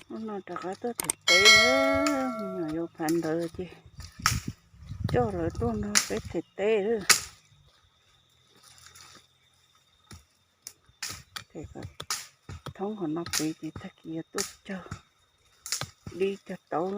Hnub no rov qab tuaj them teb, me nyuam yuav phav ntawd ces coj lawv tuaj nrog peb them teb. Thoob qhov no pem ces tag kis yuav tuaj cog dib cog taub.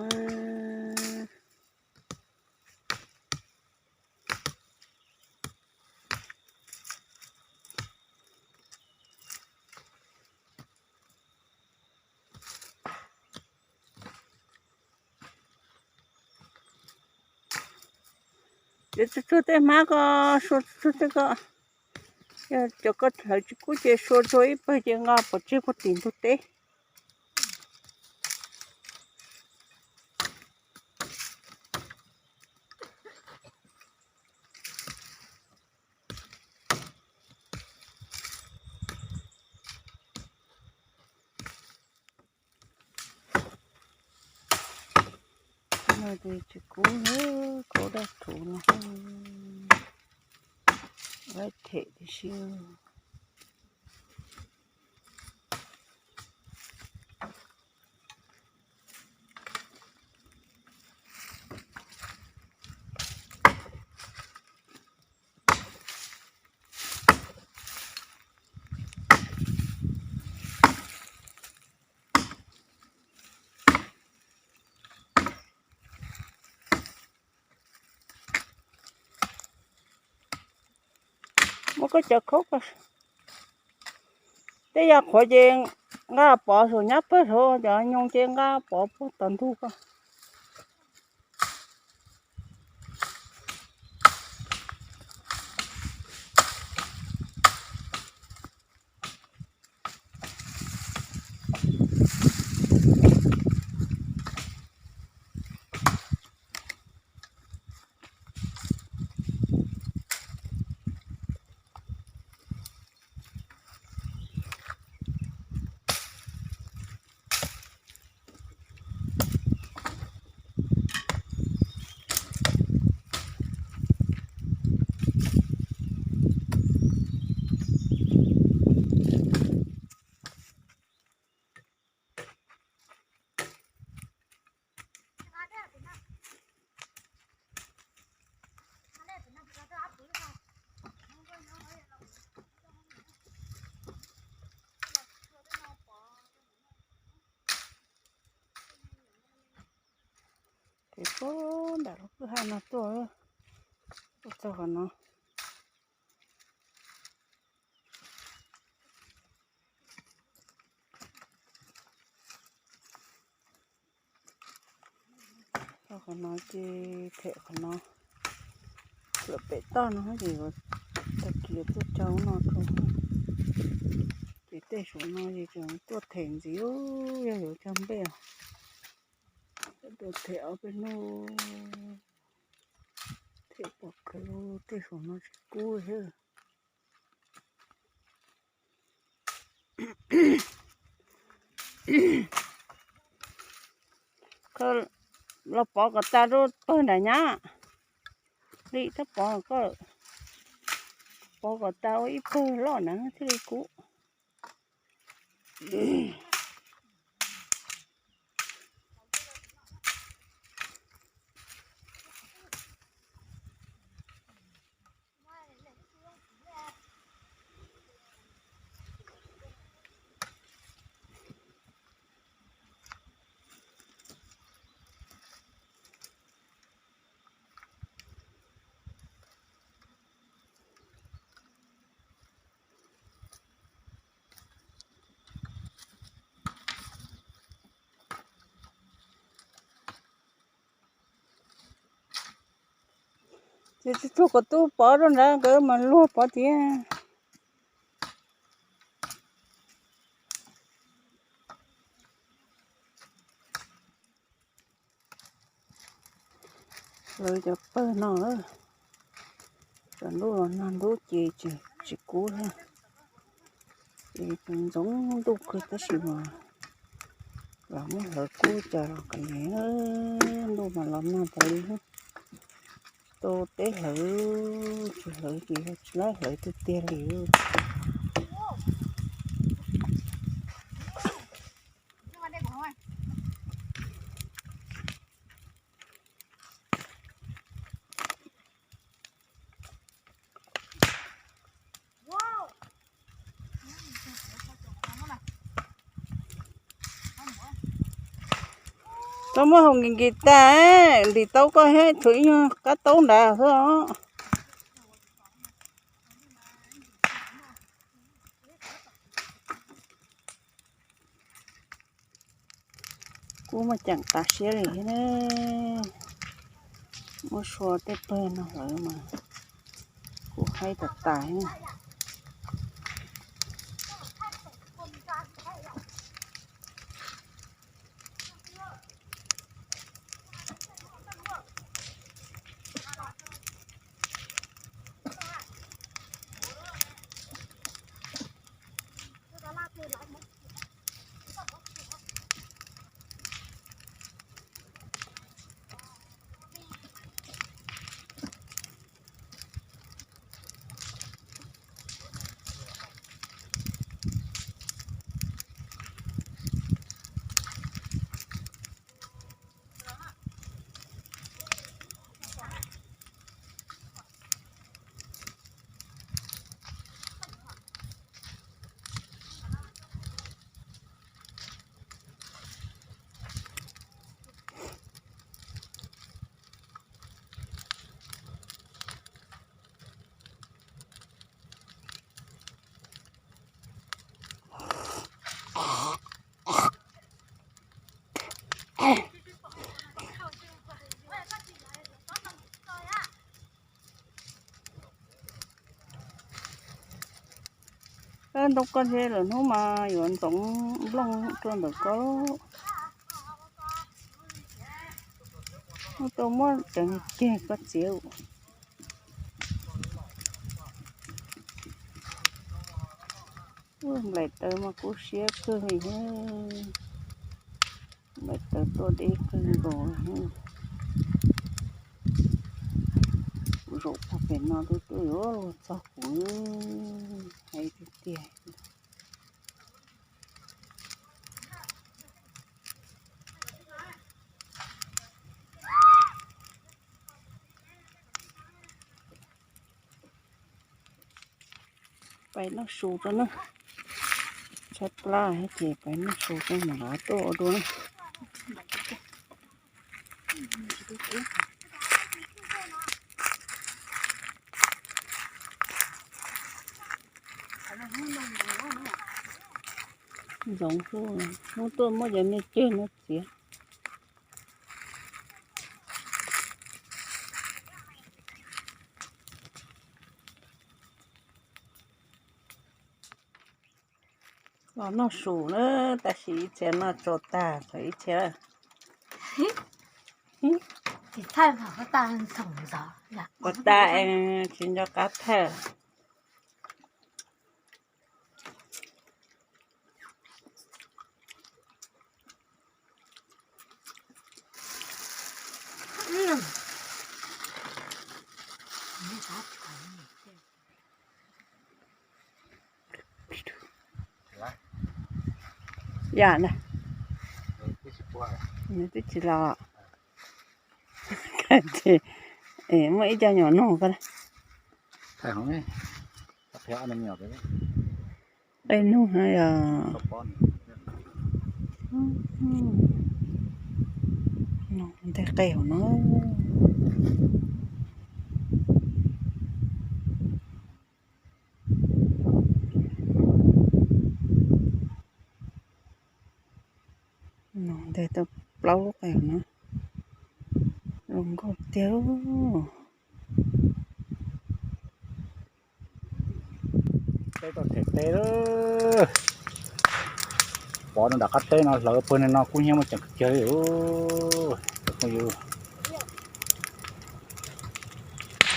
Yuav tsuag tsuag tej hmab ko, sua tsuag tsuag tej ko. Yog cov ko hlawv tsis kub ces sua tsuag ib pawg ces nqa pov tseg puag tim ntug teb. No ces tsis kub, kub daj rhuv no, laib them tiam sis. Muab koj cov khaub ko, tej yam qhuav ces nqa pov saum nyab pawg saud, cov nyoos ces nqa pov puag tom ntug ko. Ces puag nram lub kwj ha no tuaj, tuaj txog qhov no. Txog qhov no ces them qhov no, lawm pem toj no ces tag kis tuaj tso no rau. Ces tej saum no ces tseem tuaj them ntxiv, yog yuav cog nplej, tuaj them ob peb hnub, them pom kawg, tej saum no tsis kub thiab. Los pov kom tas rau pawg nram nyab li, tab pov ko, pov kom tas ua ib pawg loj na thiaj li kub. Ces tsuag tsuag kom tub pov rau nrad, nkawd mas luag pov tiag. Lawv cov pawg no, cov ntuj los nag ntub ces tsis kub thiab. Ces ntxoov ntuj kawg tab sis mas los muab hlawv kub cas los kav liam, ntuj mas los nag tas li. Tau teb hlawv, tsis hlawv ces tsis laib hlawv tiag tiag li. Tau muab haus nkim nkim tas, ntim tau koj thiab tshuav ib nyuag kab taub nrad xwb os. Kuj muaj ceem tas siab li thiab ne. Muab sua tej pawg no lawm mas kuj haib tas tas thiab. Ntoo koj ntshe lwm hnub mas yuav ntxoov nplooj rau ntawm koj. Hnub tuaj muab cov ceg koj txiav. Nplaim taws mas kub siab kawg li. Nplaim taws tuaj deb kawg nkaus. Kuv zaum puag pem no twb twb yuav luag txog kuv, hais tiag tiag. Pais noj su rau na. Tshaib plab thiab ces pais noj su rau mam li tuaj ua dua na. Ntxoov xwb, hnub tuaj muab cov niag ceg no txiav. Los noj su na, tab sis ib txhia noj tso tag, tshuav ib txhia. Qas tas tsis nco qab thawj. Yam na, nws twb tsis los. Muaj ib co nyuam nug koj. Qe nug no yog, nug nteg qe hauv no. Nug nteg tau plaub lub qe hauv no. Zoo nkauj tiag. Peb tuaj them teb lawm. Pov rau nram qab teb no hlawv pawg no kub hnyiab muaj ceem kawg kiag li. Cov phooj ywg,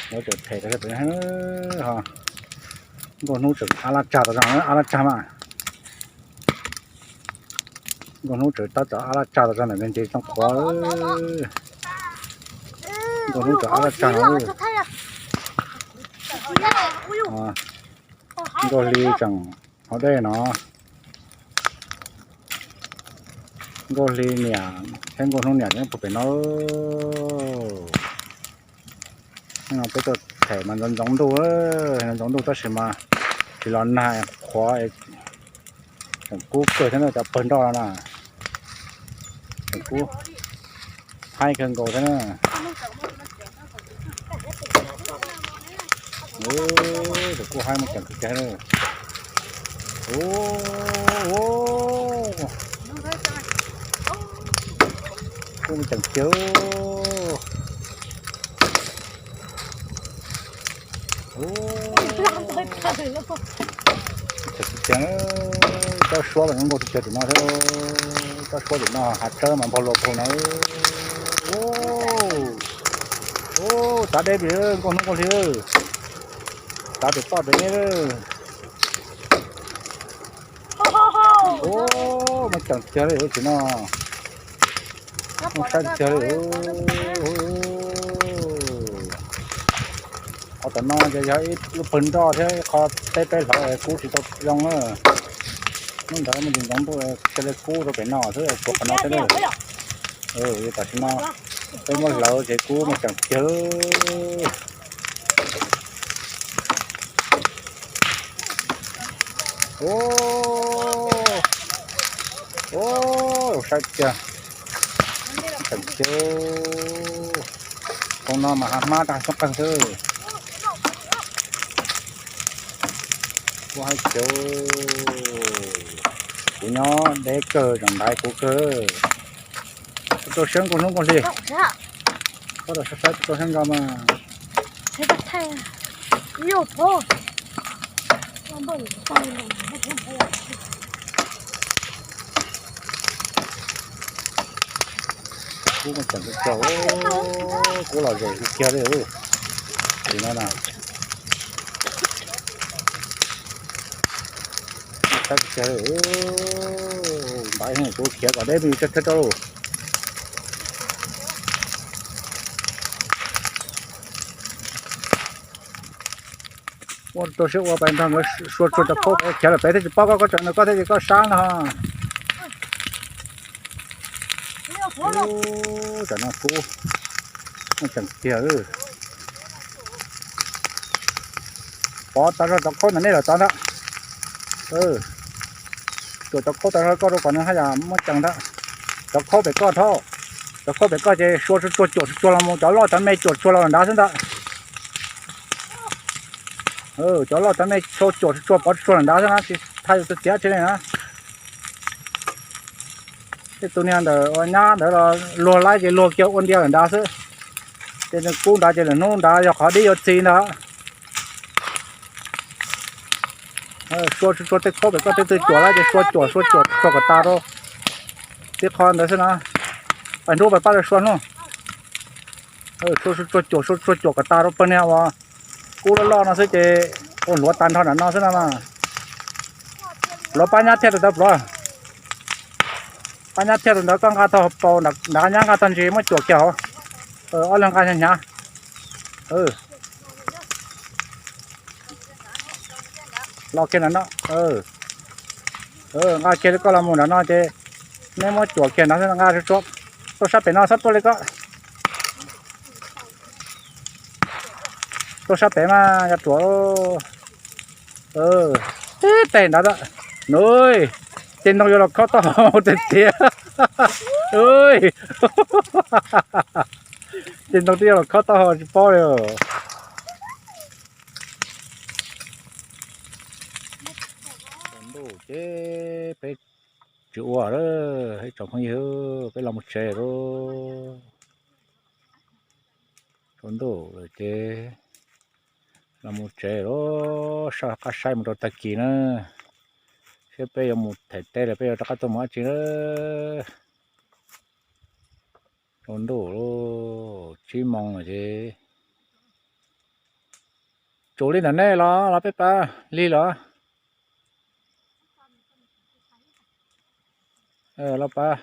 yuav tsum them rau pem no. Nkauj hnub tseem ab laj tsag tau, ab laj tsag mas. Nkauj hnub tseem tab tom ab laj tsag tau ntawm nws nce tsooj qhuav. Nkauj hnub tseem ab laj tsag no. Nkauj hli tseem hauv dej no. Nkauj hli niam thiab nkauj hnub niam nyob puag pem no. Hnub no peb tuaj them mas ntxoov ntxoov ntuj, ntxoov ntuj tab sis mas tsis los nag, qhuav, tseem kub kawg thiab na, cov pawg nroj no na. Tseem kub. Haib kawg nkaus thiab na. Tus kuj haib muaj ceem kawg kiag. Kuj muaj ceem kiag. Ceem, cov suab los zoo nkauj tiag tiag tim no thiab. Cov suab tim no hav tsawb mas npog luas pug na. Ub, tav deb li, nkauj hnub nkauj hli. Tav pem toj pem ne. Ub, muaj ceem tiag li tim no. Muaj saib tiag li. Qhov tom no ces yog ib lub pawg nroj thiab ib qho teb peb hlau kub tsis tau zoo na. Hnub ntawd muaj ntsis ntxoov ntuj thiaj li kub rau pem no xwb, tshuav qhov no thiab. Tam sim no peb muab hlawv ces kub muaj ceem tiag. Ub, saib tiag. Ceem tiag. Koog no mas hav hmab tag xoob qeeg xwb. Kuv hais tias kuv nyob deb kawg, tseem ntaiv kuv kawg. Rau siab nkauj hnub nkauj hli. Koj rau siab saib rau siab nkauj mas. Kub mas ceem kawg, kub los zem kiag li. Tim no na. Saib kiag, ntaiv kuv khiav kom deb me ntsis thiab rau. Ua rau siab ua pais nrog nkawd sua tsuag cov khaub pem khiav lawm pem thiaj tsis paub koj, koj tseem nrog koj thiaj tsis koj sab no. Tam no kub, muaj ceem tiag. Pov tas zog cov khaub ntawm nej lawm tod ntag. Cuam cov khaub tas zog koj rau kom nws haj yam muaj ceem ntag. Cov khaub pem koj thaub, cov khaub pem koj ces sua tsuag tsuag cuam tsuag tsuag los mus, cov loj cov me cuam tsuag los nrad xwb ntag. Cov loj cov me sua cuam tsuag tsuag pov tsuag tsuag los nrad xwb na, tsis thaij yus txiav tsis li na. Tej tus niag ntawm ua nyab ntawd los luag laib ces luag kiag ua ntia lawm nrad xwb. Ces nws kub nrad ces lwm hnub nrad yog qhov dib yuav txi ntag. Sua tsuag tsuag tej khaub pem koj tej twg cuam lawm ces sua cuam sua cuam tsuag kom tas rau tib qho ntawd xwb na. Pais hnub pais pab lawv sua hnub. Sua tsuag cuam sua tsuag cuam kom tas rau pawg niag uas kub loj loj no xwb ces ua hluav tas nrho nram no xwb no mas. Pluav pab nyab thiaj tus ntawd pluav. Pab nyab thiaj tus ntawd koj nqa tau paus nrad, nyab nqa tau ntsis muab cuam kiag hauv. Ob leeg nqa hnyav hnyav. Los kiag nram no. Nqa kiag li koj los mus nram no ces neb muab cuam kiag nrad xwb, nqa tsuag tsuag tuaj sab pem no, txhob tuaj li koj. Tuaj sab pem mas yog ruam. Tib teg nrad, nws ces ntoo yuav los khob taub hau tiag tiag. Ces ntoo twb yuav los khob taub hau tsis paub li. Tsaus ntuj ces peb tsis ua lawm ib tsoom phooj ywg, peb los mus tsev lawm. Tsaus ntuj lawm ces los mus tsev lawm, saj qab saib mus rau tag kis na, seb peb yuav mus them teb los peb yuav rov qab tuaj mus dab tsi na. Tsaus ntuj lawm, tsib moos lawm ces tsaus li ntawm nej los los peb pab lig los. Los pab.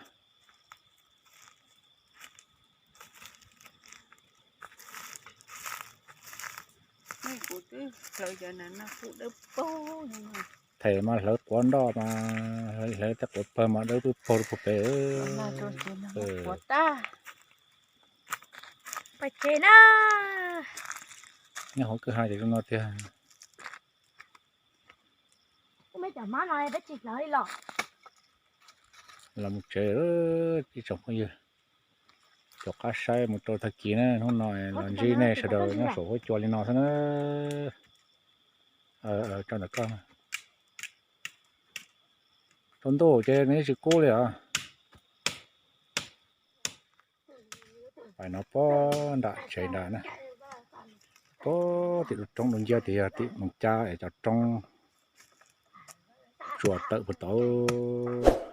Them mas hlawv quav nroj mas hlawv tej quav pawg mas dawb paug rau puag pem. Nyob hauv kwj ha ces zoo no tiag. Los mus tsev ib tsoom phooj ywg. Tom qab saib mus rau tag kis na, hnub no los ntsib nej sawv daws nyob saum huab cua li no xwb na. Tso ntawm koj. Tsaus ntuj ces nws tsis kub li os. Pais no pob nram tsev nrad na, pob tim lub roob dua nciab tias yog tim Moos Cab es cov roob tsuas tawm puag tod.